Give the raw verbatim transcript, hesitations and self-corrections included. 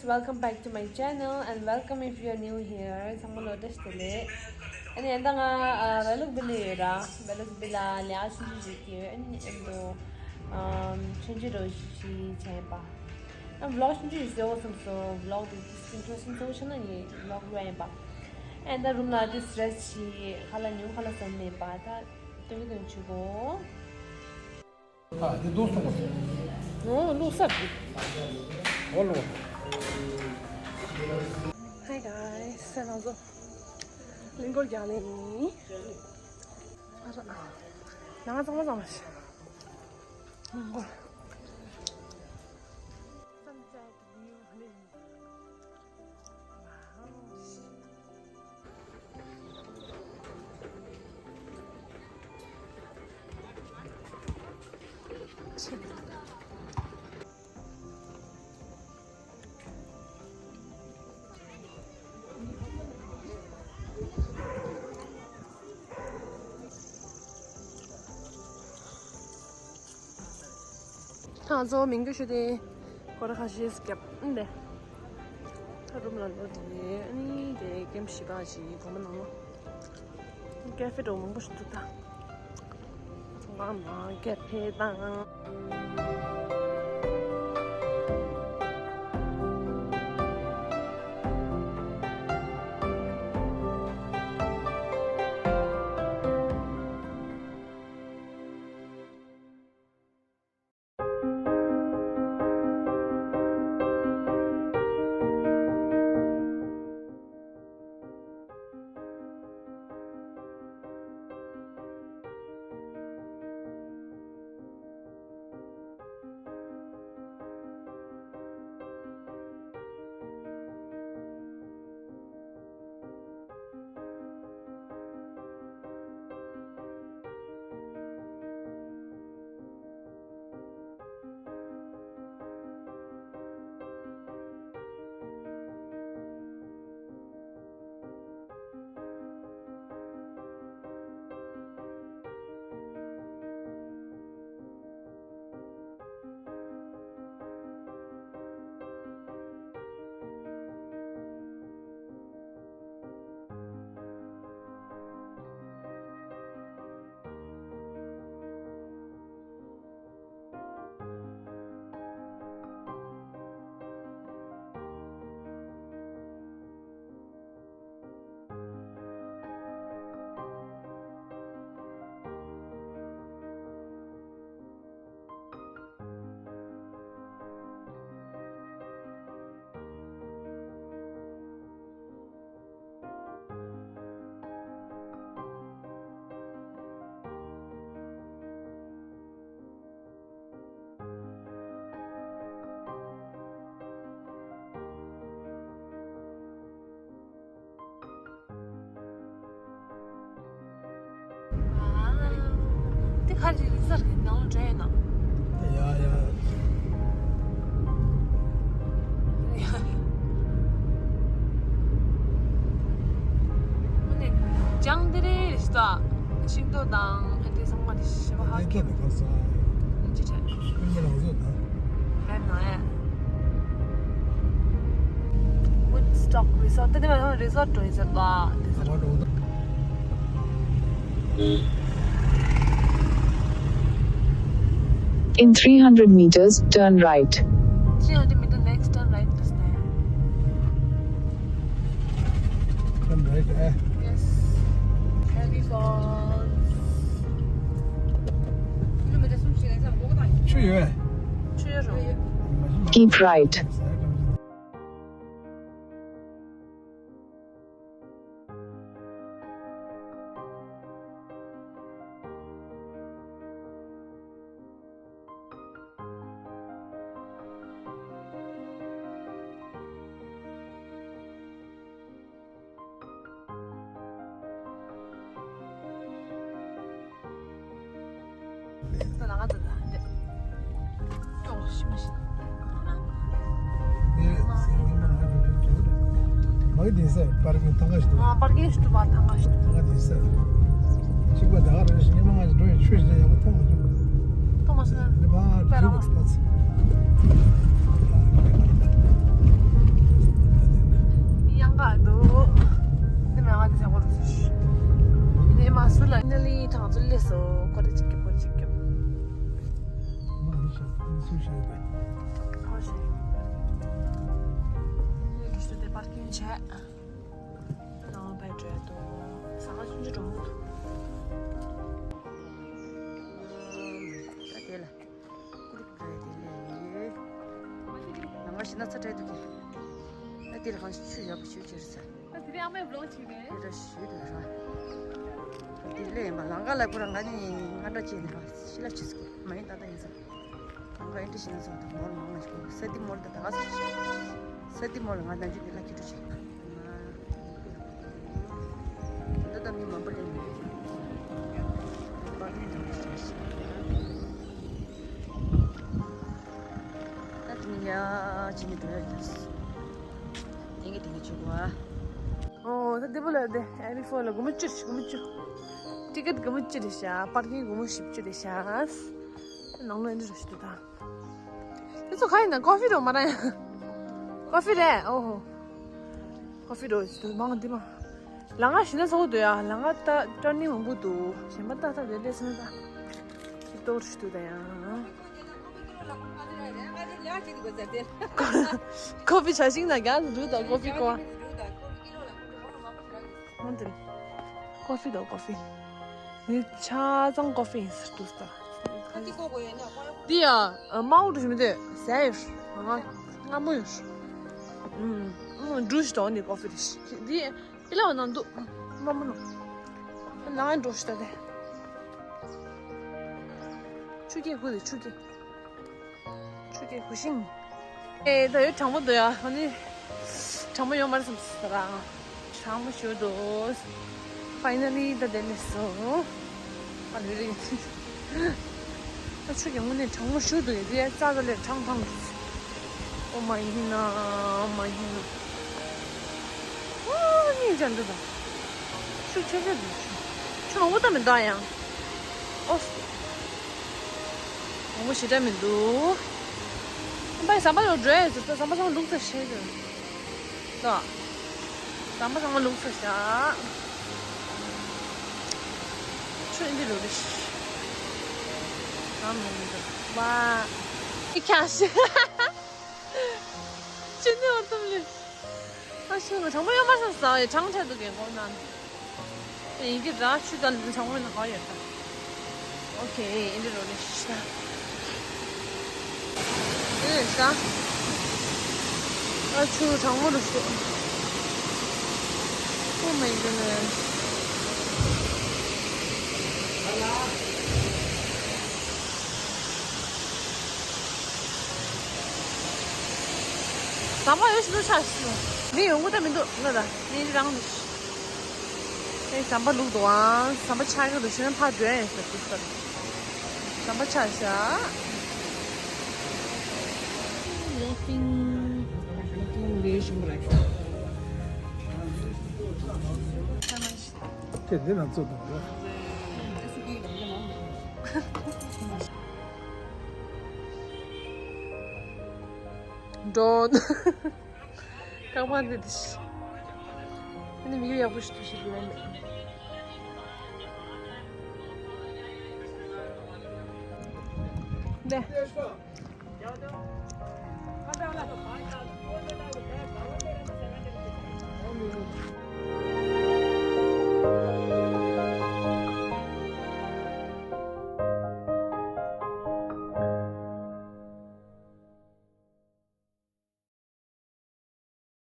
Welcome back to my channel and welcome if you're new here. ཚང་མ་ལོ་བཀྲ་ཤིས་བདེ་ལེགས། ཨ་ནི་ཨ་ད་ང་ཨ་བེ་ལུག་བི་ལི་ཡོད་ར། བེ་ལུག་བི་ལ་ལ་ཆུང་ཆུང་ཞིག་གི་ཨ་ནི་ཨེམ་དུ་ཨམ་ཆུང་ཆུང་རོ་ཞིག་བྱས་པ། ཨ་vlog ཆུང་ཆུང་ཞིག་བཟོ་བསམ་སོང་། vlog དེ་དེ་སྐྱིན་འཕྲོ་སུམ་ཚོ་ཆ་ན་ངའི་vlog ར་ཡིན་པ། ཨ་ད་རུམ་ལ་དེ་stress ཞིག་ཁ་ལ་ཉུང་ཁ་ལ་ཟམ་མེད་པ། ད་སྟོན་གི་སྟོན་ཆུ་གོ། ཨ་དེ་རྡོ་སོང་བ། ཨོ་ལོ་སར་གི། ཨོ་ལོ། Hi guys, སེ་ན་ཟོ། གླིང་སྐོར་རྒྱག་ལེ་ནི། ཨ་ར། ང་ཚང་མ་ཚང་མ་ཤི། གླིང་སྐོར། Sunset view ནི། Wow. ཐང་གཙོ་བོ་མིང་དུ་ཞུ་སྟེ། སྐོར་ཁ་ཤས་བརྒྱབ་ཨིན་པས། ད་རུམ་ལ་ལོ་དེ་ཨ་ནི་དེ་ཀེམ་བཞི་པ་ཞིག་གོ་མ་ནང་ལོ། ཀེ་ཧྥེ་འདྲ་མང་པོ་ཞིག་འདུག་ད། ང་ནང་ཀེ་ཧྥེ་དང་། དེ་ཁ་ཅིག་རི་སར་གི་ནང་ལ་འགྲོ་ཡོད་ན། ཡ་ཡ། ཨ་ནི་ལྗང་དེ་རེད་ཤི་ད། ཤིང་ཏོག་དང་ཨ་དེ་ཚང་མ་དེ་ཞེ་པོ་ཧ་གོ། ཁྱེད་ཀྱི་ཁ་ས། ཅི་བྱས། ཁྱེད་ཀྱི་རང་བཟོ་དང་། རེད་ན་ཨེ། Woodstock Resort དེ་ནི་Resort འགྲོ་ཡིན་ཟེར་ལ། དེ་ཟེར། In three hundred meters, turn right. Three hundred meter next turn right. Turn right, eh? Yes. Happy Falls. Keep right. མ་གི་དེ་ས་པར་ཀིང་ཐང་ག་ཞིག་འདུག་ཨ་པར་ཀིང་ཞིག་འདུག་པ། ཐང་ག་ཞིག་འདུག་ཐང་ག་དེ་ས་གཅིག་པ་ད་ག་རེ་ཞིག་ཉི་མ་ང་ཞིག་འགྲོ་ཡི་ཆོས་ཞིག་ཡག་པོ་མཐོང་མ་བྱུང་། མཐོང་མ་སོང་། ནི་པ་ཁྱོད་ཀྱི་ལྟ་ཚུལ། ཨ་དོ། འདི་ནང་ང་འདི་ཚང་མ་རུ་སུ་ཤི། འདི་མ་སུ་ལ་ནི་ལི་ཐང་ཚོ་ལས་སོ་ཁོ་རེ་ཅིག་གི་ཁོ་རེ་ཅིག་གི། ཨོ་ཤེ། འདི་རུ་སུ་དེ་པར་ཀིང་བྱས། ནང་བས་བྲོས་དོ། ས་ང་ཆུང་ཆུང་འགྲོ་མོ་དོ། ད་དེ་ལ། ཀུ་རུ་ཀུ་རུ་དེ་ལས། ནང་ང་ཞིག་ན་ཚ་བྲལ་འདུག་གི། ད་དེ་ལ་གང་ཞིག་ཆུ་ཡག་པོ་ཞིག་ཅེར་ས། ད་དེ་རིང་ཨ་མའི་བློག་བྱེད་པས། དེ་འདྲ་ཞུས་འདུག་ར། དེ་ལས་ཡིན་པ་ལང་ཀ་ལ་ཁོ་རང་ང་ནི་ང་འདྲ་བྱས་ནས་ར་ཤི་ལ་ཆུ་ཟིག་མ་ཡིན་ད་ད་ཡིན་ས། ང་ཨེ་འདྲ་ཞིག་ན་ཚོ་ད་མོལ་མང་ང་ཞིག་ས་ཏི་མོལ་ད་ད་ག་ས་ཞིག་ས་ཏི་མོལ་ང་ནང་ཆུ་དེ་ལ་ཁྱི་ཁྲུ་ཆེ། ད་ད་མི་མང་པོ་ལས་མི་པར་མི་འདྲ་བ་ཞིག་ཞིག་ད་དེ་ནི་ཡ་ཅི་ནི་འགྲོ་ཡ་ཡིན། དེང་གི་དེང་གི་ཆུ་བ། ཨོ་ད་དེ་བོ་ལ་དེ་ཨེ་བི་ཧྥོར་ལ་སྒོར་མོ་བཅུ་སྒོར་མོ་བཅུ། ཊི་ཀེ་ཊི་སྒོར་མོ་བཅུ་རེད་ཤག་པར་ཀིང་སྒོར་མོ་བཞི་བཅུ་རེད་ཤག་ནང་ལོ་ཨེ་འདྲ་རེད་ཤག་ད། དེ་ཚོ་ག་ཡིན་ན་ཀོ་ཧྥི་རོ་མ་ར་ཡ། ཀོ་ཧྥི་རེད་ཨོ་ཧོ། ཀོ་ཧྥི་རོ་ཞིག་འདུག་མང་འདི་མ། ལ་ང་ཞིག་ན་ཚོགས་འདུག་ཡ་ལ་ང་ད་ཊར་ནིང་མང་པོ་འདུག་གཞན་པ་ད་ད་དེ་ལས་སོང་ད། ཁྱི་ཏོག་ཞིག་འདུག་ད་ཡ། ཀོ་ཧྥི་ཆ་ཤིང་ན་རྒྱ་འདུག་ད་ཀོ་ཧྥི་ཀོ། མང་འདི་ཀོ་ཧྥི་དང་ཀོ་ཧྥི། ནི་ཆ་ཚང་ཀོ་ཧྥི་ཡིན་ཟེར་འདུག་ད། འདི་ཡ་དམར་པོ་འདྲ་ཞིག་མི་འདུག་ཟས་ཡོད། ང་མངར་མོ་ཡོད། ཨུམ། འབྲུ་ཞིག་དང་ནི་ཀོ་ཧྥི་རེད། འདི་ཨི་ལ་བ་ནང་འདུག་དམར་མོ་ནང་། ནང་འགྲོ་ཞིག་ད་དེ། ཆུ་སྐྱེས་ཁུ་དེ་ཆུ་སྐྱེས། ཆུ་སྐྱེས་གུ་ཤིང་། ཨེ་ད་ཡོད་གྲང་མོ་འདུག་ཡ། ཨ་ནི་གྲང་མོ་ཡོད་མ་རེད་བསམ་སོང་ར། གྲང་མོ་ཞུ་འདུག་ཕའི་ན་ལི་ད་དེ་ལས་སོ། ཨ་ལུས་རེད། ད་ཆུ་གི་དངོས་གནས་གྲང་མོ་ཞུ་འདུག་ཡ། དེ་ཡ་རྩ་ད་ལས་གྲང་གྲང་འདུག་ཨོ་མ་ཡིན་ན་ཨོ་མ་ཡིན་ན། ཨོ་ནི་ཅན་འདུག་ད། ཆུ་ཆེ་ཆེ་འདུག་ཆུ་ཆུ་མང་པོ་ད་མི་འདུག་ཡང་། ཨོ། མང་པོ་ཞེ་དྲག་མི་འདུག་ཨམ་པའི་ཟམ་པ་ལ་འགྲོ་ཡས་ཟེར་ཏོ། ཟམ་པ་ཚང་མ་ལུག་ཚ་ཤེས་ཟེར་ཏོ། ཟམ་པ་ཚང་མ་ལུག་ཚ་ཤག་ཆུ་ཨིན་དི་རུ་རི་ཤི། ཟམ་མི་འདུག་ཝ། ཨི་ཁྱ་ཤི། ཅི་ནི་འོ་ཏུམ་ལི། ཨ་ཤི་ང་གྲང་མོ་ཡོད་མ་སོང་ཟ་ཡི་གྲང་འཕྲད་འདུག་གས་གོ་ནང་། ཡིན་གྱི་ར་ཆུ་དང་ལི་གྲང་མོ་ཡིན་ཧ་ཡོད་ད། ཨོ་ཁེ་ཨིན་དི་རོ་ལི་ཤ། ཨེ་ཤ། ཨ་ཆུ་གྲང་མོ་རུ་ཤོག Oh my goodness. ཟམ་པ་ཡོད་ཤི་ལུ་ཆ་ཤི་ནོ། མི་ཡོང་གི་ད་མི་འདུག་ང་ད་མི་རང་འདུག་ཨེ་ཟམ་པ་ལུག་འདུག་ཨང་། ཟམ་པ་ཆག་གི་འདུག་ཤི་ན་ཕར་འགྲོ་ཡ་ཡིན་ཟེར་འདུག་ཟེར། ཟམ་པ་ཆག་ཤག་དེ་འདི་ན་ཚོད་དང་། འགྲོ། རྐང་པ་འདི་འདི་ཤི། འདི་མི་ཡག་པོ་ཞིག་ཏུ་ཞིག་ལོན་མེད། འདི།